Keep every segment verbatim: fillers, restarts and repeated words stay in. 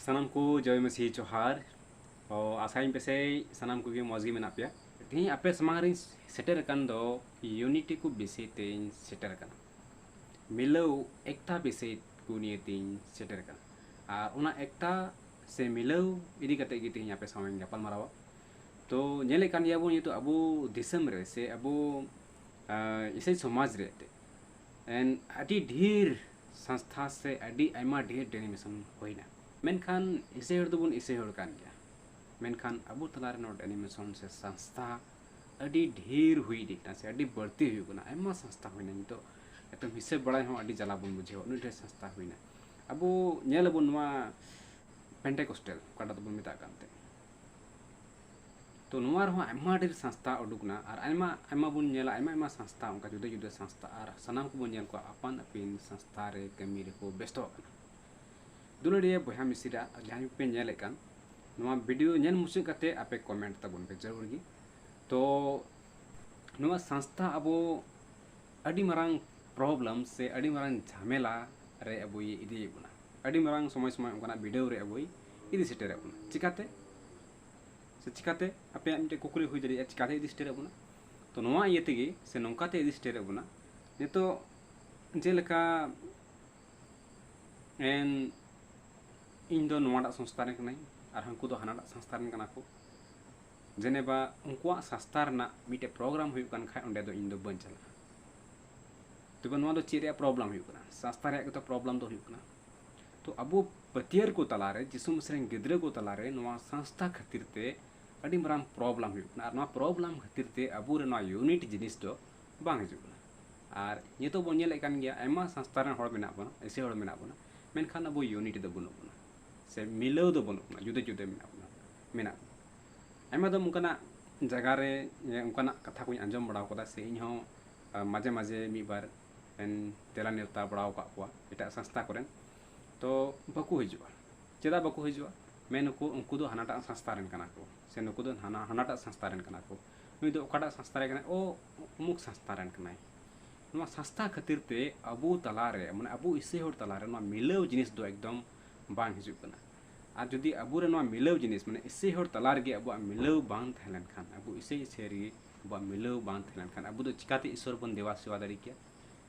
ᱥᱟᱱᱟᱢ ᱠᱚ ᱡᱚᱭ ᱢᱟᱹᱥᱤ ᱡᱚᱦᱟᱨ᱾ ᱚ, ᱟᱥᱟᱭᱟᱹᱧ ᱯᱟᱥᱮᱡ ᱥᱟᱱᱟᱢ ᱠᱚᱜᱮ ᱢᱚᱡᱽ ᱜᱮ ᱢᱮᱱᱟᱜ ᱯᱮᱭᱟ᱾ ᱛᱮᱦᱮᱧ ᱟᱯᱮ ᱥᱟᱢᱟᱝ ᱨᱤᱧ ᱥᱮᱴᱮᱨ ᱟᱠᱟᱱ ᱫᱚ ᱤᱭᱩᱱᱤᱴᱤ ᱠᱚ ᱵᱤᱥᱚᱭ ᱛᱮᱧ ᱥᱮᱴᱮᱨ ᱟᱠᱟᱱᱟ᱾ ᱢᱤᱞᱟᱹᱣ ᱮᱠᱛᱟ ᱵᱤᱥᱚᱭ ᱠᱚ ᱱᱤᱭᱮ ᱛᱤᱧ ᱥᱮᱴᱮᱨ ᱟᱠᱟᱱᱟ᱾ ᱟᱨ ᱚᱱᱟ ᱮᱠᱛᱟ ᱥᱮ ᱢᱤᱞᱟᱹᱣ ᱤᱫᱤ ᱠᱟᱛᱮ ᱜᱮ ᱛᱮᱦᱮᱧ ᱟᱯᱮ ᱥᱟᱶ ᱤᱧ ᱜᱟᱯᱟᱞ ᱢᱟᱨᱟᱣᱟ᱾ ᱛᱚ, ᱧᱮᱞᱮᱫ ᱠᱟᱱ ᱜᱮᱭᱟᱵᱚᱱ ᱱᱤᱛᱚᱜ ᱟᱵᱚ ᱫᱤᱥᱚᱢ ᱨᱮ ᱥᱮ ᱟᱵᱚ, ᱟᱸ, ᱤᱥᱟᱹᱭ ᱥᱚᱢᱟᱡᱽ ᱨᱮ ᱮᱱᱛᱮᱫ, ᱮᱱ ᱟᱹᱰᱤ ᱰᱷᱮᱨ ᱥᱚᱝᱥᱛᱷᱟ ᱥᱮ ᱟᱹᱰᱤ ᱟᱭᱢᱟ ᱰᱷᱮᱨ ᱰᱮᱱᱳᱢᱤᱱᱮᱥᱚᱱ ᱦᱩᱭᱱᱟ᱾ ᱢᱮᱱᱠᱷᱟᱱ ᱤᱥᱟᱹᱭ ᱦᱚᱲ ᱫᱚᱵᱚᱱ ᱤᱥᱟᱹᱭ ᱦᱚᱲ ᱠᱟᱱ ᱜᱮᱭᱟ᱾ ᱢᱮᱱᱠᱷᱟᱱ ᱟᱵᱚ ᱛᱟᱞᱟᱨᱮ ᱱᱚᱣᱟ ᱰᱮᱱᱳᱢᱤᱱᱮᱥᱚᱱ ᱥᱮ ᱥᱚᱝᱥᱛᱷᱟ ᱟᱹᱰᱤ ᱰᱷᱮᱨ ᱦᱩᱭ ᱤᱫᱤᱜ ᱠᱟᱱᱟ ᱥᱮ ᱟᱹᱰᱤ ᱵᱟᱹᱲᱛᱤ ᱦᱩᱭᱩᱜ ᱠᱟᱱᱟ᱾ ᱟᱭᱢᱟ ᱥᱚᱝᱥᱛᱷᱟ ᱦᱩᱭᱱᱟ, ᱱᱤᱛᱚᱜ ᱮᱛᱚᱢ ᱦᱤᱥᱟᱹᱵ ᱵᱟᱲᱟᱭ ᱦᱚᱸ ᱟᱹᱰᱤ ᱡᱟᱞᱟ ᱵᱚᱱ ᱵᱩᱡᱷᱟᱹᱣᱟ, ᱩᱱᱟᱹᱜ ᱰᱷᱮᱨ ᱥᱚᱝᱥᱛᱷᱟ ᱦᱩᱭᱱᱟ᱾ ᱟᱵᱚ ᱧᱮᱞ ᱟᱵᱚᱱ ᱱᱚᱣᱟ ᱯᱮᱱᱴᱮᱠᱚᱥᱴᱮᱞ, ᱚᱠᱟᱴᱟᱜ ᱫᱚᱵᱚᱱ ᱢᱮᱛᱟᱜ ᱠᱟᱱ ᱛᱮ, ᱛᱚ ᱱᱚᱣᱟ ᱨᱮᱦᱚᱸ ᱟᱭᱢᱟ ᱰᱷᱮᱨ ᱥᱚᱝᱥᱛᱷᱟ ᱩᱰᱩᱠ ᱮᱱᱟ ᱟᱨ ᱟᱭᱢᱟ, ᱟᱭᱢᱟ ᱵᱚᱱ ᱧᱮᱞᱟ, ᱟᱭᱢᱟ, ᱟᱭᱢᱟ ᱥᱚᱝᱥᱛᱷᱟ, ᱚᱱᱠᱟ ᱡᱩᱫᱟᱹ ᱡᱩᱫᱟᱹ ᱥᱚᱝᱥᱛᱷᱟ, ᱟᱨ ᱥᱟᱱᱟᱢ ᱠᱚᱵᱚᱱ ᱧᱮᱞ ᱠᱚᱣᱟ ᱟᱯᱟᱱ ᱟᱹᱯᱤᱱ ᱥᱚᱝᱥᱛᱷᱟ ᱨᱮ ᱠᱟᱹᱢᱤ ᱨᱮᱠᱚ ᱵᱮᱥᱛᱚ ᱟᱠᱟᱱᱟ᱾ ᱫᱩᱞᱟᱹᱲᱤᱭᱟᱹ ᱵᱚᱭᱦᱟ ᱢᱤᱥᱤᱨᱟᱜ ᱡᱟᱦᱟᱸᱭ ᱯᱮ ᱧᱮᱞᱮᱫ ᱠᱟᱱ, ᱱᱚᱣᱟ ᱵᱷᱤᱰᱤᱭᱳ ᱧᱮᱞ ᱢᱩᱪᱟᱹᱫ ᱠᱟᱛᱮ ᱟᱯᱮ ᱠᱚᱢᱮᱱᱴ ᱛᱟᱵᱚᱱ ᱯᱮ ᱡᱟᱹᱨᱩᱲ ᱜᱮ᱾ ᱛᱚ ᱱᱚᱣᱟ ᱥᱚᱝᱥᱛᱷᱟ ᱟᱵᱚ ᱟᱹᱰᱤ ᱢᱟᱨᱟᱝ ᱯᱨᱚᱵᱞᱮᱢ ᱥᱮ ᱟᱹᱰᱤ ᱢᱟᱨᱟᱝ ᱡᱷᱟᱢᱮᱞᱟ ᱨᱮ ᱟᱵᱚᱭ ᱤᱫᱤᱭᱮᱫ ᱵᱚᱱᱟ᱾ ᱟᱹᱰᱤ ᱢᱟᱨᱟᱝ ᱥᱚᱢᱚᱭ ᱥᱚᱢᱚᱭ ᱚᱱᱠᱟᱱᱟᱜ ᱵᱤᱰᱟᱹᱣ ᱨᱮ ᱟᱵᱚᱭ ᱤᱫᱤ ᱥᱮᱴᱮᱨᱮᱫ ᱵᱚᱱᱟ᱾ ᱪᱤᱠᱟᱛᱮ? ᱥᱮ ᱪᱤᱠᱟᱛᱮ? ᱟᱯᱮᱭᱟᱜ ᱢᱤᱫᱴᱮᱱ ᱠᱩᱠᱞᱤ ᱦᱩᱭ ᱫᱟᱲᱮᱭᱟᱜᱼᱟ, ᱪᱤᱠᱟᱛᱮ ᱤᱫᱤ ᱥᱮᱴᱮᱨᱮᱫ ᱵᱚᱱᱟ? ᱛᱚ ᱱᱚᱣᱟ ᱤᱭᱟᱹ ᱛᱮᱜᱮ ᱥᱮ ᱱᱚᱝᱠᱟᱛᱮ ᱤᱫᱤ ᱥᱮᱴᱮᱨᱮᱫ ᱵᱚᱱᱟ᱾ ᱱᱤᱛᱚᱜ ᱡᱮᱞᱮᱠᱟ ᱮᱱ ᱤᱧ ᱫᱚ ᱱᱚᱣᱟᱴᱟᱜ ᱥᱚᱝᱥᱛᱷᱟ ᱨᱮᱱ ᱠᱟᱹᱱᱟᱹᱧ ᱟᱨ ᱦᱟᱹᱱᱠᱩ ᱫᱚ ᱦᱟᱱᱟᱴᱟᱜ ᱥᱚᱝᱥᱛᱷᱟ ᱨᱮᱱ ᱠᱟᱱᱟ ᱠᱚ᱾ ᱡᱮᱱᱮᱵᱟ ᱩᱱᱠᱩᱣᱟᱜ ᱥᱚᱝᱥᱛᱷᱟ ᱨᱮᱱᱟᱜ ᱢᱤᱫᱴᱮᱡ ᱯᱨᱳᱜᱨᱟᱢ ᱦᱩᱭᱩᱜ ᱠᱟᱱ ᱠᱷᱟᱡ ᱚᱸᱰᱮ ᱫᱚ ᱤᱧ ᱫᱚ ᱵᱟᱹᱧ ᱪᱟᱞᱟᱜᱼᱟ᱾ ᱛᱚᱵᱮ ᱱᱚᱣᱟ ᱫᱚ ᱪᱮᱫ ᱨᱮᱭᱟᱜ ᱯᱨᱚᱵᱞᱮᱢ ᱦᱩᱭᱩᱜ ᱠᱟᱱᱟ? ᱥᱚᱝᱥᱛᱷᱟ ᱨᱮᱭᱟᱜ ᱜᱮᱛᱚ ᱯᱨᱚᱵᱞᱮᱢ ᱫᱚ ᱦᱩᱭᱩᱜ ᱠᱟᱱᱟ᱾ ᱛᱚ ᱟᱵᱚ ᱯᱟᱹᱛᱭᱟᱹᱨ ᱠᱚ ᱛᱟᱞᱟᱨᱮ, ᱡᱤᱥᱩ ᱢᱟᱹᱥᱤ ᱨᱮᱱ ᱜᱤᱫᱽᱨᱟᱹ ᱠᱚ ᱛᱟᱞᱟᱨᱮ ᱱᱚᱣᱟ ᱥᱚᱝᱥᱛᱷᱟ ᱠᱷᱟᱹᱛᱤᱨ ᱛᱮ ᱟᱹᱰᱤ ᱢᱟᱨᱟᱝ ᱯᱨᱚᱵᱞᱮᱢ ᱦᱩᱭᱩᱜ ᱠᱟᱱᱟ᱾ ᱟᱨ ᱱᱚᱣᱟ ᱯᱨᱚᱵᱞᱮᱢ ᱠᱷᱟᱹᱛᱤᱨ ᱛᱮ ᱟᱵᱚᱨᱮᱱ ᱱᱚᱣᱟ ᱤᱭᱩᱱᱤᱴ ᱡᱤᱱᱤᱥ ᱫᱚ ᱵᱟᱝ ᱦᱤᱡᱩᱜ ᱠᱟᱱᱟ᱾ ᱟᱨ ᱱᱤᱛᱚᱜ ᱵᱚᱱ ᱧᱮᱞᱮᱫ ᱠᱟᱱ ᱜᱮᱭᱟ, ᱟᱭᱢᱟ ᱥᱚᱝᱥᱛᱷᱟ ᱨᱮᱱ ᱦᱚᱲ ᱢᱮᱱᱟᱜ ᱵᱚᱱᱟ, ᱤᱥᱟᱹᱭ ᱦᱚᱲ ᱢᱮᱱᱟᱜ ᱵᱚᱱᱟ, ᱢᱮᱱᱠᱷᱟᱱ ᱟᱵᱚ ᱤᱭᱩᱱᱤᱴ ᱫᱚ ᱵᱟᱹᱱᱩᱜ ᱵᱚᱱᱟ ᱥᱮ ᱢᱤᱞᱟᱹᱣ ᱫᱚ ᱵᱟᱹᱱᱩᱜ ᱵᱚᱱᱟ, ᱡᱩᱫᱟᱹ ᱡᱩᱫᱟᱹ ᱢᱮᱱᱟᱜ ᱵᱚᱱᱟ, ᱢᱮᱱᱟᱜ ᱵᱚᱱᱟ᱾ ᱟᱭᱢᱟ ᱫᱚᱢ ᱚᱱᱠᱟᱱᱟᱜ ᱡᱟᱭᱜᱟ ᱨᱮ, ᱮ, ᱚᱱᱠᱟᱱᱟᱜ ᱠᱟᱛᱷᱟ ᱠᱚᱧ ᱟᱸᱡᱚᱢ ᱵᱟᱲᱟ ᱠᱟᱫᱟ ᱥᱮ ᱤᱧ ᱦᱚᱸ, ᱟ, ᱢᱟᱡᱷᱮ ᱢᱟᱡᱷᱮ ᱢᱤᱫ ᱵᱟᱨ ᱮᱱ ᱛᱮᱞᱟ ᱱᱮᱣᱛᱟ ᱵᱟᱲᱟ ᱟᱠᱟᱫ ᱠᱚᱣᱟ ᱮᱴᱟᱜ ᱥᱚᱝᱥᱛᱷᱟ ᱠᱚᱨᱮᱱ, ᱛᱚ ᱵᱟᱠᱚ ᱦᱤᱡᱩᱜᱼᱟ᱾ ᱪᱮᱫᱟᱜ ᱵᱟᱠᱚ ᱦᱤᱡᱩᱜᱼᱟ? ᱢᱮᱱ ᱟᱠᱚ, ᱩᱱᱠᱩ ᱫᱚ ᱦᱟᱱᱟᱴᱟᱜ ᱥᱚᱝᱥᱛᱷᱟ ᱨᱮᱱ ᱠᱟᱱᱟ ᱠᱚ, ᱥᱮ ᱱᱩᱠᱩ ᱫᱚ ᱦᱟᱱᱟ, ᱦᱟᱱᱟᱴᱟᱜ ᱥᱚᱝᱥᱛᱷᱟ ᱨᱮᱱ ᱠᱟᱱᱟ ᱠᱚ, ᱱᱩᱭ ᱫᱚ ᱚᱠᱟᱴᱟᱜ ᱥᱚᱝᱥᱛᱷᱟ ᱨᱮ ᱠᱟᱱᱟᱭ? ᱚ, ᱩᱢᱩᱠ ᱥᱚᱝᱥᱛᱷᱟ ᱨᱮᱱ ᱠᱟᱱᱟᱭ᱾ ᱱᱚᱣᱟ ᱥᱚᱝᱥᱛᱷᱟ ᱠᱷᱟᱹᱛᱤᱨ ᱛᱮ ᱟᱵᱚ ᱛᱟᱞᱟᱨᱮ, ᱢᱟᱱᱮ ᱟᱵᱚ ᱤᱥᱟᱹᱭ ᱦᱚᱲ ᱛᱟᱞᱟᱨᱮ ᱱᱚᱣᱟ ᱢᱤᱞᱟᱹᱣ ᱡᱤᱱᱤᱥ ᱫᱚ ᱮᱠᱫᱚᱢ ᱵᱟᱝ ᱦᱤᱡᱩᱜ ᱠᱟᱱᱟ᱾ ᱟᱨ ᱡᱩᱫᱤ ᱟᱵᱚᱨᱮ ᱱᱚᱣᱟ ᱢᱤᱞᱟᱹᱣ ᱡᱤᱱᱤᱥ, ᱢᱟᱱᱮ ᱤᱥᱟᱹᱭ ᱦᱚᱲ ᱛᱟᱞᱟ ᱨᱮᱜᱮ ᱟᱵᱚᱣᱟᱜ ᱢᱤᱞᱟᱹᱣ ᱵᱟᱝ ᱛᱟᱦᱮᱸ ᱞᱮᱱᱠᱷᱟᱱ, ᱟᱵᱚ ᱤᱥᱟᱹᱭ ᱤᱥᱟᱹᱭ ᱨᱮᱜᱮ ᱟᱵᱚᱣᱟᱜ ᱢᱤᱞᱟᱹᱣ ᱵᱟᱝ ᱛᱟᱦᱮᱸ ᱞᱮᱱᱠᱷᱟᱱ, ᱟᱵᱚ ᱫᱚ ᱪᱤᱠᱟᱛᱮ ᱤᱥᱚᱨ ᱵᱚᱱ ᱫᱮᱵᱟ ᱥᱮᱵᱟ ᱫᱟᱲᱮ ᱠᱮᱭᱟ?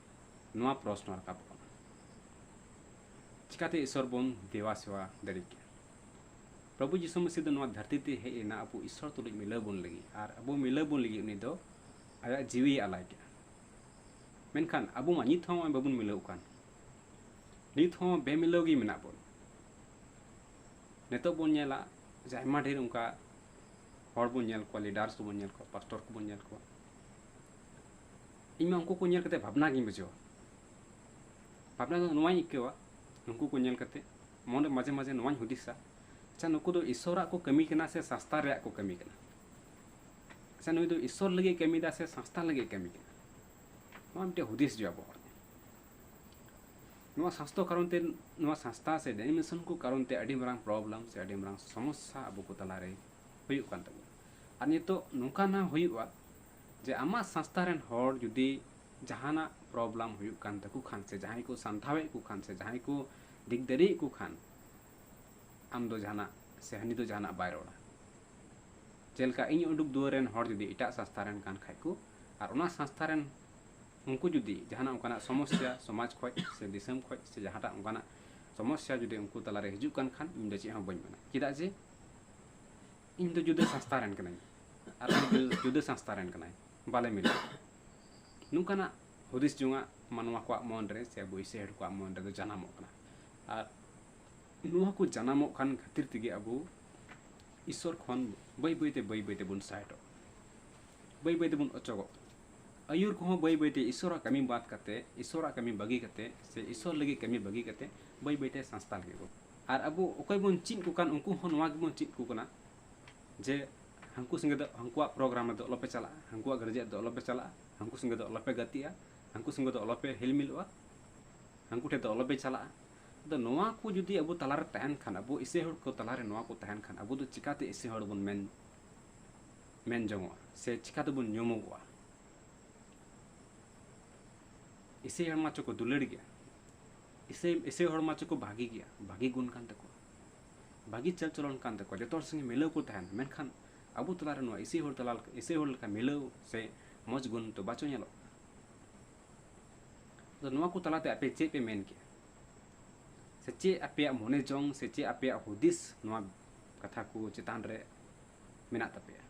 ᱱᱚᱣᱟ ᱯᱨᱚᱥᱱᱚ ᱨᱟᱠᱟᱵᱚᱜ ᱠᱟᱱᱟ᱾ ᱪᱤᱠᱟᱛᱮ ᱤᱥᱚᱨ ᱵᱚᱱ ᱫᱮᱵᱟ ᱥᱮᱵᱟ ᱫᱟᱲᱮ ᱠᱮᱭᱟ? ᱯᱨᱚᱵᱷᱩ ᱡᱤᱥᱩ ᱢᱟᱹᱥᱤ ᱫᱚ ᱱᱚᱣᱟ ᱫᱷᱟᱹᱨᱛᱤ ᱛᱮ ᱦᱮᱡ ᱮᱱᱟ ᱟᱵᱚ ᱤᱥᱚᱨ ᱛᱩᱞᱩᱡ ᱢᱤᱞᱟᱹᱣ ᱵᱚᱱ ᱞᱟᱹᱜᱤᱫ, ᱟᱨ ᱟᱵᱚ ᱢᱤᱞᱟᱹᱣ ᱵᱚᱱ ᱞᱟᱹᱜᱤᱫ ᱩᱱᱤ ᱫᱚ ᱟᱭᱟᱜ ᱡᱤᱣᱤᱭ ᱟᱞᱟᱭ ᱠᱮᱫᱟ᱾ ᱢᱮᱱᱠᱷᱟᱱ ᱟᱵᱚ ᱢᱟ ᱱᱤᱛ ᱦᱚᱸ ᱱᱚᱜᱼᱚᱭ ᱵᱟᱵᱚᱱ ᱢᱤᱞᱟᱹᱣ ᱠᱟᱱ, ᱱᱤᱛ ᱦᱚᱸ ᱵᱮᱢᱤᱞᱟᱹᱣ ᱜᱮ ᱢᱮᱱᱟᱜ ᱵᱚᱱ᱾ ᱱᱤᱛᱚᱜ ᱵᱚᱱ ᱧᱮᱞᱟ ᱡᱮ ᱟᱭᱢᱟ ᱰᱷᱮᱨ ᱚᱱᱠᱟ ᱦᱚᱲ ᱵᱚᱱ ᱧᱮᱞ ᱠᱚᱣᱟ, ᱞᱤᱰᱟᱨᱥ ᱠᱚᱵᱚᱱ ᱧᱮᱞ ᱠᱚᱣᱟ, ᱯᱟᱥᱴᱚᱨ ᱠᱚᱵᱚᱱ ᱧᱮᱞ ᱠᱚᱣᱟ᱾ ᱤᱧ ᱢᱟ ᱩᱱᱠᱩ ᱠᱚ ᱧᱮᱞ ᱠᱟᱛᱮ ᱵᱷᱟᱵᱽᱱᱟ ᱜᱤᱧ ᱵᱩᱡᱷᱟᱹᱣᱟ᱾ ᱵᱷᱟᱵᱽᱱᱟ ᱫᱚ ᱱᱚᱣᱟᱧ ᱟᱹᱭᱠᱟᱹᱣᱟ, ᱩᱱᱠᱩ ᱠᱚ ᱧᱮᱞ ᱠᱟᱛᱮ ᱢᱚᱱᱨᱮ ᱢᱟᱡᱷᱮ ᱢᱟᱡᱷᱮ ᱱᱚᱣᱟᱧ ᱦᱩᱫᱤᱥᱟ, ᱟᱪᱪᱷᱟ, ᱱᱩᱠᱩ ᱫᱚ ᱤᱥᱚᱨᱟᱜ ᱠᱚ ᱠᱟᱹᱢᱤ ᱠᱟᱱᱟ ᱥᱮ ᱥᱟᱥᱛᱟ ᱨᱮᱭᱟᱜ ᱠᱚ ᱠᱟᱹᱢᱤ ᱠᱟᱱᱟ? ᱟᱪᱪᱷᱟ, ᱱᱩᱭ ᱫᱚ ᱤᱥᱚᱨ ᱞᱟᱹᱜᱤᱫ ᱠᱟᱹᱢᱤᱭᱮᱫᱟ ᱥᱮ ᱥᱟᱥᱛᱟ ᱞᱟᱹᱜᱤᱫ ᱠᱟᱹᱢᱤ ᱠᱟᱱᱟ? ᱱᱚᱣᱟ ᱢᱤᱫᱴᱮᱱ ᱦᱩᱫᱤᱥ ᱦᱤᱡᱩᱜᱼᱟ ᱵᱚᱦᱚᱜ ᱨᱮ᱾ ᱱᱚᱣᱟ ᱥᱟᱥᱛᱚ ᱠᱟᱨᱚᱱ ᱛᱮ, ᱱᱚᱣᱟ ᱥᱟᱥᱛᱟ ᱥᱮ ᱰᱮᱱᱤᱢᱮᱥᱚᱱ ᱠᱚ ᱠᱟᱨᱚᱱ ᱛᱮ ᱟᱹᱰᱤ ᱢᱟᱨᱟᱝ ᱯᱨᱚᱵᱞᱮᱢ ᱥᱮ ᱟᱹᱰᱤ ᱢᱟᱨᱟᱝ ᱥᱚᱢᱚᱥᱥᱟ ᱟᱵᱚ ᱠᱚ ᱛᱟᱞᱟᱨᱮ ᱦᱩᱭᱩᱜ ᱠᱟᱱ ᱛᱟᱵᱚᱱᱟ᱾ ᱟᱨ ᱱᱤᱛᱚᱜ ᱱᱚᱝᱠᱟ ᱱᱟ ᱦᱩᱭᱩᱜᱼᱟ ᱡᱮ ᱟᱢᱟᱜ ᱥᱟᱥᱛᱟ ᱨᱮᱱ ᱦᱚᱲ ᱡᱩᱫᱤ ᱡᱟᱦᱟᱱᱟᱜ ᱯᱨᱚᱵᱞᱮᱢ ᱦᱩᱭᱩᱜ ᱠᱟᱱ ᱛᱟᱠᱚ ᱠᱷᱟᱱ, ᱥᱮ ᱡᱟᱦᱟᱸᱭ ᱠᱚ ᱥᱟᱱᱛᱷᱟᱣᱮᱫ ᱠᱚ ᱠᱷᱟᱱ, ᱥᱮ ᱡᱟᱦᱟᱸᱭ ᱠᱚ ᱫᱤᱠ ᱫᱟᱹᱨᱤᱭᱮᱫ ᱠᱚ ᱠᱷᱟᱱ, ᱟᱢ ᱫᱚ ᱡᱟᱦᱟᱱᱟᱜ ᱥᱮ ᱦᱟᱹᱱᱤ ᱫᱚ ᱡᱟᱦᱟᱱᱟᱜ ᱵᱟᱭ ᱨᱚᱲᱟ᱾ ᱡᱮᱞᱮᱠᱟ ᱤᱧ ᱩᱰᱩᱠ ᱫᱩᱣᱟᱹᱨ ᱨᱮᱱ ᱦᱚᱲ ᱡᱩᱫᱤ ᱮᱴᱟᱜ ᱥᱟᱥᱛᱟ ᱨᱮᱱ ᱠᱟᱱ ᱠᱷᱟᱡ ᱠᱚ, ᱟᱨ ᱚᱱᱟ ᱥᱟᱥᱛᱟ ᱨᱮᱱ ᱩᱱᱠᱩ ᱡᱩᱫᱤ ᱡᱟᱦᱟᱱᱟᱜ ᱚᱱᱠᱟᱱᱟᱜ ᱥᱚᱢᱚᱥᱥᱟ ᱥᱚᱢᱟᱡᱽ ᱠᱷᱚᱡ ᱥᱮ ᱫᱤᱥᱚᱢ ᱠᱷᱚᱡ ᱥᱮ ᱡᱟᱦᱟᱸᱴᱟᱜ ᱚᱱᱠᱟᱱᱟᱜ ᱥᱚᱢᱚᱥᱥᱟ ᱡᱩᱫᱤ ᱩᱱᱠᱩ ᱛᱟᱞᱟᱨᱮ ᱦᱤᱡᱩᱜ ᱠᱟᱱ ᱠᱷᱟᱱ, ᱤᱧ ᱫᱚ ᱪᱮᱫ ᱦᱚᱸ ᱵᱟᱹᱧ ᱢᱮᱱᱟ᱾ ᱪᱮᱫᱟᱜ ᱡᱮ ᱤᱧ ᱫᱚ ᱡᱩᱫᱟᱹ ᱥᱟᱥᱛᱟ ᱨᱮᱱ ᱠᱟᱹᱱᱟᱹᱧ ᱟᱨ ᱩᱱᱤ ᱫᱚ ᱡᱩᱫᱟᱹ ᱥᱟᱥᱛᱟ ᱨᱮᱱ ᱠᱟᱱᱟᱭ, ᱵᱟᱞᱮ ᱢᱤᱞᱟᱹᱜᱼᱟ᱾ ᱱᱚᱝᱠᱟᱱᱟᱜ ᱦᱩᱫᱤᱥ ᱡᱚᱝᱟᱜ ᱢᱟᱱᱣᱟ ᱠᱚᱣᱟᱜ ᱢᱚᱱ ᱨᱮ ᱥᱮ ᱟᱵᱚ ᱤᱥᱟᱹᱭ ᱦᱚᱲ ᱠᱚᱣᱟᱜ ᱢᱚᱱ ᱨᱮᱫᱚ ᱡᱟᱱᱟᱢᱚᱜ ᱠᱟᱱᱟ᱾ ᱟᱨ ᱱᱚᱣᱟ ᱠᱚ ᱡᱟᱱᱟᱢᱚᱜ ᱠᱟᱱ ᱠᱷᱟᱹᱛᱤᱨ ᱛᱮᱜᱮ ᱟᱵᱚ ᱤᱥᱚᱨ ᱠᱷᱚᱱ ᱵᱟᱹᱭ ᱵᱟᱹᱭᱛᱮ, ᱵᱟᱹᱭ ᱵᱟᱹᱭ ᱛᱮᱵᱚᱱ ᱥᱟᱭᱤᱰᱚᱜ, ᱵᱟᱹᱭ ᱵᱟᱹᱭ ᱛᱮᱵᱚᱱ ᱚᱪᱚᱜᱚᱜ᱾ ᱟᱹᱭᱩᱨ ᱠᱚᱦᱚᱸ ᱵᱟᱹᱭ ᱵᱟᱹᱭᱛᱮ ᱤᱥᱚᱨᱟᱜ ᱠᱟᱹᱢᱤ ᱵᱟᱫ ᱠᱟᱛᱮ, ᱤᱥᱚᱨᱟᱜ ᱠᱟᱹᱢᱤ ᱵᱟᱹᱜᱤ ᱠᱟᱛᱮ, ᱥᱮ ᱤᱥᱚᱨ ᱞᱟᱹᱜᱤᱫ ᱠᱟᱹᱢᱤ ᱵᱟᱹᱜᱤ ᱠᱟᱛᱮ, ᱵᱟᱹᱭ ᱵᱟᱹᱭᱛᱮ ᱥᱟᱥᱛᱟ ᱞᱟᱹᱜᱤᱫ ᱵᱚᱱ᱾ ᱟᱨ ᱟᱵᱚ ᱚᱠᱚᱭ ᱵᱚᱱ ᱪᱮᱫ ᱠᱚ ᱠᱟᱱ, ᱩᱱᱠᱩ ᱦᱚᱸ ᱱᱚᱣᱟ ᱜᱮᱵᱚᱱ ᱪᱮᱫ ᱠᱚ ᱠᱟᱱᱟ ᱡᱮ ᱦᱟᱹᱱᱠᱩ ᱥᱚᱸᱜᱮ ᱫᱚ, ᱦᱟᱹᱱᱠᱩᱣᱟᱜ ᱯᱨᱳᱜᱨᱟᱢ ᱨᱮᱫᱚ ᱟᱞᱚᱯᱮ ᱪᱟᱞᱟᱜᱼᱟ, ᱦᱟᱹᱱᱠᱩᱣᱟᱜ ᱜᱟᱨᱡᱟ ᱨᱮᱫᱚ ᱟᱞᱚᱯᱮ ᱪᱟᱞᱟᱜᱼᱟ, ᱦᱟᱹᱱᱠᱩ ᱥᱚᱸᱜᱮ ᱫᱚ ᱟᱞᱚᱯᱮ ᱜᱟᱛᱮᱜᱼᱟ, ᱦᱟᱹᱱᱠᱩ ᱥᱚᱸᱜᱮ ᱫᱚ ᱟᱞᱚᱯᱮ ᱦᱤᱞ ᱢᱤᱞᱚᱜᱼᱟ, ᱦᱟᱹᱱᱠᱩ ᱴᱷᱮᱱ ᱫᱚ ᱟᱞᱚᱯᱮ ᱪᱟᱞᱟᱜᱼᱟ᱾ ᱟᱫᱚ ᱱᱚᱣᱟ ᱠᱚ ᱡᱩᱫᱤ ᱟᱵᱚ ᱛᱟᱞᱟᱨᱮ ᱛᱟᱦᱮᱱ ᱠᱷᱟᱱ, ᱟᱵᱚ ᱤᱥᱟᱹᱭ ᱦᱚᱲ ᱠᱚ ᱛᱟᱞᱟᱨᱮ ᱱᱚᱣᱟ ᱠᱚ ᱛᱟᱦᱮᱱ ᱠᱷᱟᱱ, ᱟᱵᱚ ᱫᱚ ᱪᱤᱠᱟᱛᱮ ᱤᱥᱟᱹᱭ ᱦᱚᱲ ᱵᱚᱱ ᱢᱮᱱ, ᱢᱮᱱ ᱡᱚᱝᱚᱜᱼᱟ ᱥᱮ ᱪᱤᱠᱟ ᱛᱮᱵᱚᱱ ᱧᱩᱢᱚᱜᱚᱜᱼᱟ? ᱤᱥᱟᱹᱭ ᱦᱚᱲ ᱢᱟ ᱪᱚ ᱠᱚ ᱫᱩᱞᱟᱹᱲ ᱜᱮᱭᱟ, ᱤᱥᱟᱹᱭ, ᱤᱥᱟᱹᱭ ᱦᱚᱲ ᱢᱟ ᱪᱚ ᱠᱚ ᱵᱷᱟᱹᱜᱤ ᱜᱮᱭᱟ, ᱵᱷᱟᱹᱜᱤ ᱜᱩᱱ ᱠᱟᱱ ᱛᱟᱠᱚᱣᱟ᱾ ᱵᱷᱟᱹᱜᱤ ᱪᱟᱞ ᱪᱚᱞᱚᱱ ᱠᱟᱱ ᱛᱟᱠᱚᱣᱟ, ᱡᱚᱛᱚ ᱦᱚᱲ ᱥᱚᱸᱜᱮ ᱢᱤᱞᱟᱹᱣ ᱠᱚ ᱛᱟᱦᱮᱱᱟ, ᱢᱮᱱᱠᱷᱟᱱ ᱟᱵᱚ ᱛᱟᱞᱟᱨᱮ ᱱᱚᱣᱟ ᱤᱥᱟᱹᱭ ᱦᱚᱲ ᱛᱟᱞᱟ, ᱤᱥᱟᱹᱭ ᱦᱚᱲ ᱞᱮᱠᱟ ᱢᱤᱞᱟᱹᱣ ᱥᱮ ᱢᱚᱡᱽ ᱜᱩᱱ ᱫᱚ ᱵᱟᱪᱚ ᱧᱮᱞᱚᱜ᱾ ᱟᱫᱚ ᱱᱚᱣᱟ ᱠᱚ ᱛᱟᱞᱟᱛᱮ ᱟᱯᱮ ᱪᱮᱫ ᱯᱮ ᱢᱮᱱ ᱠᱮᱜᱼᱟ? ᱥᱮ ᱪᱮᱫ ᱟᱯᱮᱭᱟᱜ ᱢᱚᱱᱮ ᱡᱚᱝ ᱥᱮ ᱪᱮᱫ ᱟᱯᱮᱭᱟᱜ ᱦᱩᱫᱤᱥ ᱱᱚᱣᱟ ᱠᱟᱛᱷᱟ ᱠᱚ ᱪᱮᱛᱟᱱ ᱨᱮ ᱢᱮᱱᱟᱜ ᱛᱟᱯᱮᱭᱟ?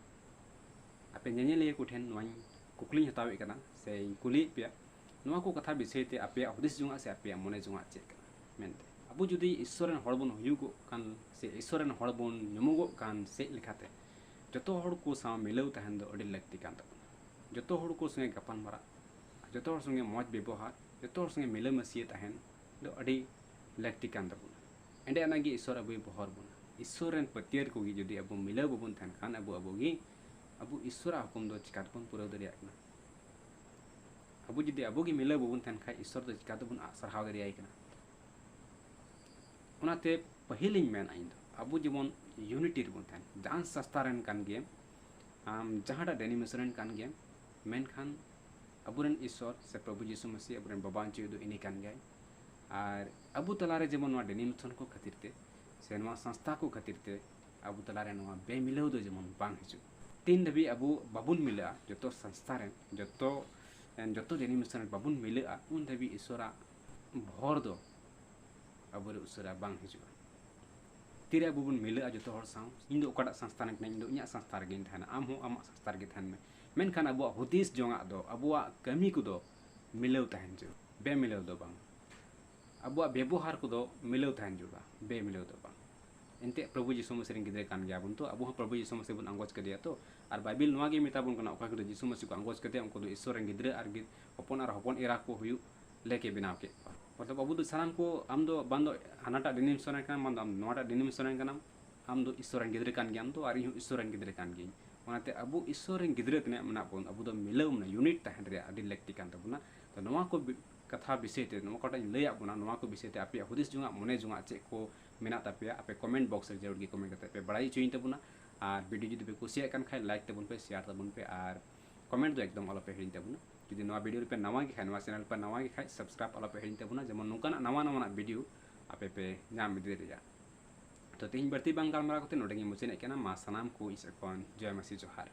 ᱟᱯᱮ ᱧᱮᱧᱮᱞᱤᱭᱟᱹ ᱠᱚᱴᱷᱮᱱ ᱱᱚᱣᱟᱧ ᱠᱩᱠᱞᱤᱧ ᱦᱟᱛᱟᱣᱮᱫ ᱠᱟᱱᱟ ᱥᱮᱧ ᱠᱩᱞᱤᱭᱮᱫ ᱯᱮᱭᱟ, ᱱᱚᱣᱟ ᱠᱚ ᱠᱟᱛᱷᱟ ᱵᱤᱥᱚᱭ ᱛᱮ ᱟᱯᱮᱭᱟᱜ ᱦᱩᱫᱤᱥ ᱡᱚᱝᱟᱜ ᱥᱮ ᱟᱯᱮᱭᱟᱜ ᱢᱚᱱᱮ ᱡᱚᱝᱟᱜ ᱪᱮᱫ ᱠᱟᱱᱟ ᱢᱮᱱᱛᱮ᱾ ᱟᱵᱚ ᱡᱩᱫᱤ ᱤᱥᱥᱚᱨ ᱨᱮᱱ ᱦᱚᱲ ᱵᱚᱱ ᱦᱩᱭᱩᱜᱚᱜ ᱠᱟᱱ ᱥᱮ ᱤᱥᱥᱚᱨ ᱨᱮᱱ ᱦᱚᱲ ᱵᱚᱱ ᱧᱩᱢᱩᱜᱚᱜ ᱠᱟᱱ ᱥᱮᱫ ᱞᱮᱠᱟᱛᱮ, ᱡᱚᱛᱚ ᱦᱚᱲ ᱠᱚ ᱥᱟᱶ ᱢᱤᱞᱟᱹᱣ ᱛᱟᱦᱮᱱ ᱫᱚ ᱟᱹᱰᱤ ᱞᱟᱹᱠᱛᱤ ᱠᱟᱱ ᱛᱟᱵᱚᱱᱟ᱾ ᱡᱚᱛᱚ ᱦᱚᱲ ᱠᱚ ᱥᱚᱸᱜᱮ ᱜᱟᱯᱟᱞ ᱢᱟᱨᱟᱜ, ᱡᱚᱛᱚ ᱦᱚᱲ ᱥᱚᱸᱜᱮ ᱢᱚᱡᱽ ᱵᱮᱵᱚᱦᱟᱨ, ᱡᱚᱛᱚ ᱦᱚᱲ ᱥᱚᱸᱜᱮ ᱢᱤᱞᱟᱹᱢᱤᱥᱤᱭᱟᱹ ᱛᱟᱦᱮᱱ ᱫᱚ ᱟᱹᱰᱤ ᱞᱟᱹᱠᱛᱤ ᱠᱟᱱ ᱛᱟᱵᱚᱱᱟ᱾ ᱮᱸᱰᱮ ᱟᱱᱟᱜ ᱜᱮ ᱤᱥᱥᱚᱨ ᱟᱵᱚᱭ ᱵᱚᱦᱚᱨ ᱵᱚᱱᱟ᱾ ᱤᱥᱥᱚᱨ ᱨᱮᱱ ᱯᱟᱹᱛᱭᱟᱹᱨ ᱠᱚᱜᱮ ᱡᱩᱫᱤ ᱟᱵᱚ ᱢᱤᱞᱟᱹᱣ ᱵᱟᱵᱚᱱ ᱛᱟᱦᱮᱱ ᱠᱷᱟᱱ, ᱟᱵᱚ ᱟᱵᱚ ᱜᱮ ᱟᱵᱚ ᱤᱥᱥᱚᱨᱟᱜ ᱦᱩᱠᱩᱢ ᱫᱚ ᱪᱤᱠᱟ ᱛᱮᱵᱚᱱ ᱯᱩᱨᱟᱹᱣ ᱫᱟᱲᱮᱭᱟᱜ ᱠᱟᱱᱟ? ᱟᱵᱚ ᱡᱩᱫᱤ ᱟᱵᱚ ᱜᱮ ᱢᱤᱞᱟᱹᱣ ᱵᱟᱵᱚᱱ ᱛᱟᱦᱮᱱ ᱠᱷᱟᱱ, ᱤᱥᱥᱚᱨ ᱫᱚ ᱪᱤᱠᱟ ᱛᱮᱵᱚᱱ ᱟᱜ ᱥᱟᱨᱦᱟᱣ ᱫᱟᱲᱮᱭᱟᱭ ᱠᱟᱱᱟ? ᱚᱱᱟᱛᱮ ᱯᱟᱹᱦᱤᱞᱤᱧ ᱢᱮᱱᱟ ᱤᱧ ᱫᱚ, ᱟᱵᱚ ᱡᱮᱢᱚᱱ unity ᱨᱮᱵᱚᱱ ᱛᱟᱦᱮᱱ, ᱡᱟᱦᱟᱸ ᱥᱟᱥᱛᱟ ᱨᱮᱱ ᱠᱟᱱ ᱜᱮᱭᱟᱢ, ᱟᱢ ᱡᱟᱦᱟᱸᱴᱟᱜ denomination ᱨᱮᱱ ᱠᱟᱱ ᱜᱮᱭᱟᱢ, ᱢᱮᱱᱠᱷᱟᱱ ᱟᱵᱚᱨᱮᱱ ᱤᱥᱥᱚᱨ ᱥᱮ ᱯᱨᱚᱵᱷᱩ ᱡᱤᱥᱩ ᱢᱟᱹᱥᱤ ᱟᱵᱚᱨᱮᱱ ᱵᱟᱵᱟ ᱚᱪᱚᱭ ᱫᱚ ᱤᱱᱤ ᱠᱟᱱ ᱜᱮᱭᱟᱭ᱾ ᱟᱨ ᱟᱵᱚ ᱛᱟᱞᱟᱨᱮ ᱡᱮᱢᱚᱱ ᱱᱚᱣᱟ denomination ᱠᱚ ᱠᱷᱟᱹᱛᱤᱨ ᱛᱮ ᱥᱮ ᱱᱚᱣᱟ ᱥᱟᱥᱛᱟ ᱠᱚ ᱠᱷᱟᱹᱛᱤᱨ ᱛᱮ ᱟᱵᱚ ᱛᱟᱞᱟᱨᱮ ᱱᱚᱣᱟ ᱵᱮᱢᱤᱞᱟᱹᱣ ᱫᱚ ᱡᱮᱢᱚᱱ ᱵᱟᱝ ᱦᱤᱡᱩᱜ᱾ ᱛᱤᱱ ᱫᱷᱟᱹᱵᱤᱡ ᱟᱵᱚ ᱵᱟᱵᱚᱱ ᱢᱤᱞᱟᱹᱜᱼᱟ, ᱡᱚᱛᱚ ᱥᱟᱥᱛᱟ ᱨᱮᱱ, ᱡᱚᱛᱚ, ᱡᱚᱛᱚ denomination ᱨᱮ ᱵᱟᱵᱚᱱ ᱢᱤᱞᱟᱹᱜᱼᱟ, ᱩᱱ ᱫᱷᱟᱹᱵᱤᱡ ᱤᱥᱥᱚᱨᱟᱜ ᱵᱷᱚᱨ ᱫᱚ ᱟᱵᱚᱨᱮ ᱩᱥᱟᱹᱨᱟ ᱵᱟᱝ ᱦᱤᱡᱩᱜᱼᱟ᱾ ᱛᱤᱨᱮ ᱟᱵᱚ ᱵᱚᱱ ᱢᱤᱞᱟᱹᱜᱼᱟ ᱡᱚᱛᱚ ᱦᱚᱲ ᱥᱟᱶ, ᱤᱧ ᱫᱚ ᱚᱠᱟᱴᱟᱜ ᱥᱟᱥᱛᱟ ᱨᱮᱱ ᱠᱟᱹᱱᱟᱹᱧ, ᱤᱧ ᱫᱚ ᱤᱧᱟᱹᱜ ᱥᱟᱥᱛᱟ ᱨᱮᱜᱮᱧ ᱛᱟᱦᱮᱱᱟ, ᱟᱢ ᱦᱚᱸ ᱟᱢᱟᱜ ᱥᱟᱥᱛᱟ ᱨᱮᱜᱮ ᱛᱟᱦᱮᱱ ᱢᱮ, ᱢᱮᱱᱠᱷᱟᱱ ᱟᱵᱚᱣᱟᱜ ᱦᱩᱫᱤᱥ ᱡᱚᱝᱟᱜ ᱫᱚ, ᱟᱵᱚᱣᱟᱜ ᱠᱟᱹᱢᱤ ᱠᱚᱫᱚ ᱢᱤᱞᱟᱹᱣ ᱛᱟᱦᱮᱱ ᱡᱟᱹᱨᱩᱲ, ᱵᱮᱢᱤᱞᱟᱹᱣ ᱫᱚ ᱵᱟᱝ᱾ ᱟᱵᱚᱣᱟᱜ ᱵᱮᱵᱚᱦᱟᱨ ᱠᱚᱫᱚ ᱢᱤᱞᱟᱹᱣ ᱛᱟᱦᱮᱱ ᱡᱟᱹᱨᱩᱲᱟ, ᱵᱮᱢᱤᱞᱟᱹᱣ ᱫᱚ ᱵᱟᱝ᱾ ᱮᱱᱛᱮᱫ ᱯᱨᱚᱵᱷᱩ ᱡᱤᱥᱩ ᱢᱟᱹᱥᱤ ᱨᱮᱱ ᱜᱤᱫᱽᱨᱟᱹ ᱠᱟᱱ ᱜᱮᱭᱟ ᱵᱚᱱ, ᱛᱚ ᱟᱵᱚ ᱦᱚᱸ ᱯᱨᱚᱵᱷᱩ ᱡᱤᱥᱩ ᱢᱟᱹᱥᱤ ᱵᱚᱱ ᱟᱸᱜᱚᱪ ᱠᱮᱫᱮᱭᱟ᱾ ᱛᱚ ᱟᱨ ᱵᱟᱭᱵᱮᱞ ᱱᱚᱣᱟ ᱜᱮ ᱢᱮᱛᱟ ᱵᱚᱱ ᱠᱟᱱᱟ, ᱚᱠᱚᱭ ᱠᱚᱫᱚ ᱡᱤᱥᱩ ᱢᱟᱹᱥᱤ ᱠᱚ ᱟᱸᱜᱚᱪ ᱠᱮᱫᱮᱭᱟ, ᱩᱱᱠᱩ ᱫᱚ ᱤᱥᱥᱚᱨ ᱨᱮᱱ ᱜᱤᱫᱽᱨᱟᱹ ᱟᱨ ᱜᱤ-, ᱦᱚᱯᱚᱱ ᱟᱨ ᱦᱚᱯᱚᱱ ᱮᱨᱟ ᱠᱚ ᱦᱩᱭᱩᱜ ᱞᱮᱠᱮ ᱵᱮᱱᱟᱣ ᱠᱮᱫ ᱠᱚᱣᱟ᱾ ᱢᱚᱛᱞᱚᱵ ᱟᱵᱚ ᱫᱚ ᱥᱟᱱᱟᱢ ᱠᱚ, ᱟᱢ ᱫᱚ ᱵᱟᱝ ᱫᱚ ᱦᱟᱱᱟᱴᱟᱜ denomination ᱨᱮᱱ ᱠᱟᱱᱟᱢ, ᱵᱟᱝ ᱫᱚ ᱟᱢ ᱱᱚᱣᱟᱴᱟᱜ denomination ᱨᱮᱱ ᱠᱟᱱᱟᱢ, ᱟᱢ ᱫᱚ ᱤᱥᱥᱚᱨ ᱨᱮᱱ ᱜᱤᱫᱽᱨᱟᱹ ᱠᱟᱱ ᱜᱮᱭᱟᱢ ᱛᱚ, ᱟᱨ ᱤᱧ ᱦᱚᱸ ᱤᱥᱥᱚᱨ ᱨᱮᱱ ᱜᱤᱫᱽᱨᱟᱹ ᱠᱟᱱ ᱜᱤᱭᱟᱹᱧ᱾ ᱚᱱᱟᱛᱮ ᱟᱵᱚ ᱤᱥᱥᱚᱨ ᱨᱮᱱ ᱜᱤᱫᱽᱨᱟᱹ ᱛᱤᱱᱟᱹᱜ ᱢᱮᱱᱟᱜ ᱵᱚᱱ, ᱟᱵᱚ ᱫᱚ ᱢᱤᱞᱟᱹᱣ, ᱢᱟᱱᱮ unit ᱛᱟᱦᱮᱱ ᱨᱮᱭᱟᱜ ᱟᱹᱰᱤ ᱞᱟᱹᱠᱛᱤ ᱠᱟᱱ ᱛᱟᱵᱚᱱᱟ᱾ ᱛᱚ ᱱᱚᱣᱟ ᱠᱚ ᱵᱤ-, ᱠᱟᱛᱷᱟ ᱵᱤᱥᱚᱭ ᱛᱮ, ᱱᱚᱣᱟ ᱚᱠᱟᱴᱟᱜ ᱤᱧ ᱞᱟᱹᱭᱟᱫ ᱵᱚᱱᱟ, ᱱᱚᱣᱟ ᱠᱚ ᱵᱤᱥᱚᱭ ᱛᱮ ᱟᱯᱮᱭᱟᱜ ᱦᱩᱫᱤᱥ ᱡᱚᱝᱟᱜ, ᱢᱚᱱᱮ ᱡᱚᱝᱟᱜ ᱪᱮᱫ ᱠᱚ ᱢᱮᱱᱟᱜ ᱛᱟᱯᱮᱭᱟ, ᱟᱯᱮ comment box ᱨᱮ ᱡᱟᱹᱨᱩᱲ ᱜᱮ comment ᱠᱟᱛᱮ ᱯᱮ ᱵᱟᱲᱟᱭ ᱦᱚᱪᱚᱭᱤᱧ ᱛᱟᱵᱚᱱᱟ᱾ ᱟᱨ video ᱡᱩᱫᱤ ᱯᱮ ᱠᱩᱥᱤᱭᱟᱜ ᱠᱟᱱ ᱠᱷᱟᱡ like ᱛᱟᱵᱚᱱ ᱯᱮ, share ᱛᱟᱵᱚᱱ ᱯᱮ, ᱟᱨ comment ᱫᱚ ᱮᱠᱫᱚᱢ ᱟᱞᱚ ᱯᱮ ᱦᱤᱲᱤᱧ ᱛᱟᱵᱚᱱᱟ᱾ ᱡᱩᱫᱤ ᱱᱚᱣᱟ video ᱨᱮᱯᱮ ᱱᱟᱣᱟ ᱜᱮ ᱠᱷᱟᱡ, ᱱᱚᱣᱟ channel ᱯᱮ ᱱᱟᱣᱟ ᱜᱮ ᱠᱷᱟᱡ, subscribe ᱟᱞᱚ ᱯᱮ ᱦᱤᱲᱤᱧ ᱛᱟᱵᱚᱱᱟ, ᱡᱮᱢᱚᱱ ᱱᱚᱝᱠᱟᱱᱟᱜ ᱱᱟᱣᱟ ᱱᱟᱣᱟᱱᱟᱜ video ᱟᱯᱮ ᱯᱮ ᱧᱟᱢ ᱤᱫᱤ ᱫᱟᱲᱮᱭᱟᱜᱼᱟ᱾ ᱛᱚ ᱛᱮᱦᱮᱧ ᱵᱟᱹᱲᱛᱤ ᱵᱟᱝ ᱜᱟᱞᱢᱟᱨᱟᱣ ᱠᱟᱛᱮ ᱱᱚᱰᱮ ᱜᱮᱧ ᱢᱩᱪᱟᱹᱫᱮᱫ ᱠᱟᱱᱟ᱾ ᱢᱟ ᱥᱟᱱᱟᱢ ᱠᱚ ᱤᱧ ᱥᱮᱫ ᱠᱷᱚᱱ ᱡᱚᱭ ᱢᱟᱹᱥᱤ ᱡᱚᱦᱟᱨ᱾